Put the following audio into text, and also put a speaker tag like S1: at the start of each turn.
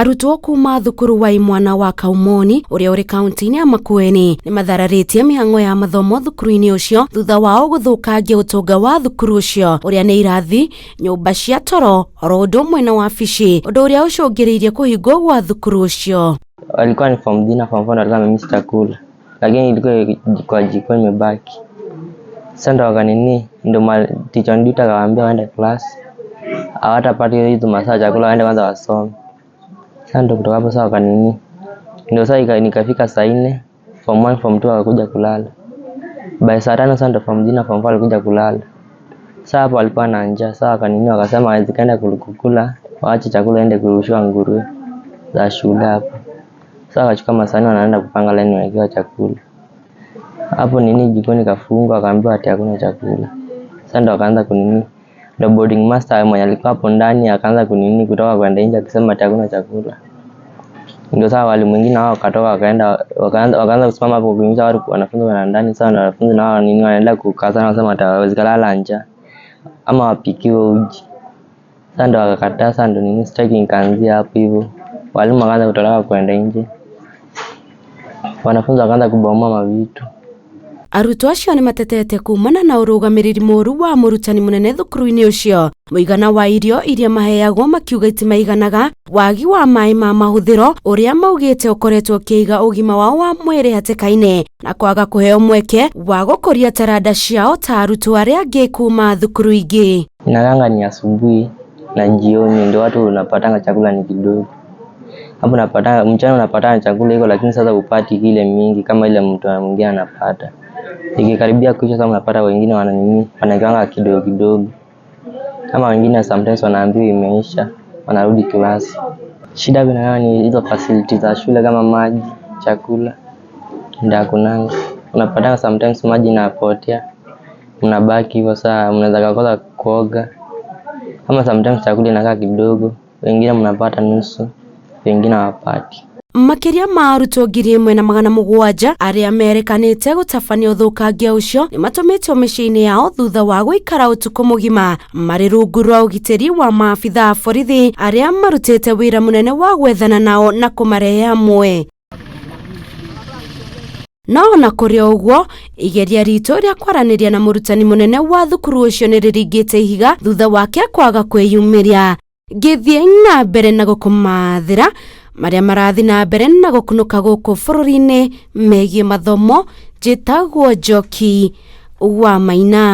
S1: Arutwo kuma thukuru wa imwana wa Kaumoni uria uri kaunti-inĩ ya Makueni nĩ mathararĩtie mĩhang'o ya mathomo thukuru-inĩ ũcio thutha wao gũthũkangia ũtonga wa thukuru ũcio ũrĩa nĩ irathi, nyũmba cia toro oro ũndũ ũmwe na wabici, ũndũ ũrĩa ũcũngĩrĩirie kũhingwo gwa thukuru ũcio.
S2: Walikuwa ni form 3 na form 4 walikuwa wamemiss chakula, lakini ilikuwa kwa jikoni imebaki. Sasa ndo wakanini, ndo teacher on duty akawaambia waende class, hawatapata hizo masaa chakula, waende kwanza wasome. Sasa ndo kutoka hapo sasa wakanini, ndio sasa nikafika saa 4 form 1 form 2 wakakuja kulala. By saa 5 sasa ndo form 3 na form 4 walikuja kulala. Sasa hapo walikuwa na njaa, sasa wakanini, wakasema hawezi kaenda kukula, waache chakula ende kurushiwa nguruwe za shule hapo. Sasa wakachukua masahani wanaenda kupanga line wawekewa chakula. Hapo nini jikoni kafungwa, akaambiwa ati hakuna chakula. Sasa ndo akaanza kunini, ndo boarding master mwenye alikuwa hapo ndani akaanza kunini kutoka kwenda nje akisema ati hakuna chakula. Ndio sasa walimu wengine wao wakatoka wakaenda wakaanza kusimama hapo kuhimiza watu wanafunzi wana ndani. Sasa wanafunzi nao nini wanaenda kukazana wanasema ati hawawezi kulala njaa ama wapikiwe uji. Sasa ndo wakakataa. Sasa ndo nini strike ikaanzia hapo hivyo. Walimu wakaanza kutoroka kwenda nje. Wanafunzi wakaanza kubomoa mavitu.
S1: Arutwo acio nĩ matetete kumana na ũrũgamĩrĩri mũru wa mũrutani mũnene thukuru-inĩ ũcio, mũigana wa irio iria maheagwo makiuga itimaiganaga, wagi wa maĩ ma mahũthĩro ũrĩa maugĩte ũkoretwo ũkĩiga ũgima wao wa mwĩrĩ hatĩka-inĩ na kwaga kũheo mweke wa gũkũria taranda ciao ta arutwo arĩa angĩ kuma thukuru ingĩ.
S2: Inakanga ni asubuhi na jioni ndio watu unapatanga chakula ni kidogo. Hapo unapatanga mchana unapatanga chakula iko, lakini sasa upati kile mingi kama ile mtu mwingine anapata. Ikikaribia kuisha sasa unapata wengine wana nini wanakiwanga kidogo kidogo. Kama wengine sometimes wanaambiwa imeisha, wanarudi class. Shida kuna ni hizo facilities za shule kama maji, chakula ndio hakunanga. Unapatanga sometimes maji inapotea, mnabaki hivyo, saa mnaweza kukosa kuoga. Ama sometimes chakula inakaa kidogo, wengine mnapata nusu, wengine hawapati.
S1: Makĩria ma arutwo 1700 arĩa merekanĩte gũtabania ũthũkangia ũcio nĩ matũmĩtwo mĩciĩ-inĩ yao thutha wa gũikara ũtukũ mũgima marĩ rungu rwa ũgitĩri wa maabitha a borithi arĩa marutĩte wĩra mũnene wa gwethana nao na kũmarehe hamwe. No ona kũrĩ o ũguo, igeria ritũ rĩa kwaranĩria na mũrutani mũnene wa thukuru ũcio nĩ rĩringĩte ihiga thutha wake kwaga kwĩyumĩria. Ngĩthiĩ na mbere na gũkũmathĩra marĩa marathiĩ na mbere na gũkunũka gũkũ bũrũri-inĩ megiĩ mathomo, njĩtagwo Njoki wa Maina.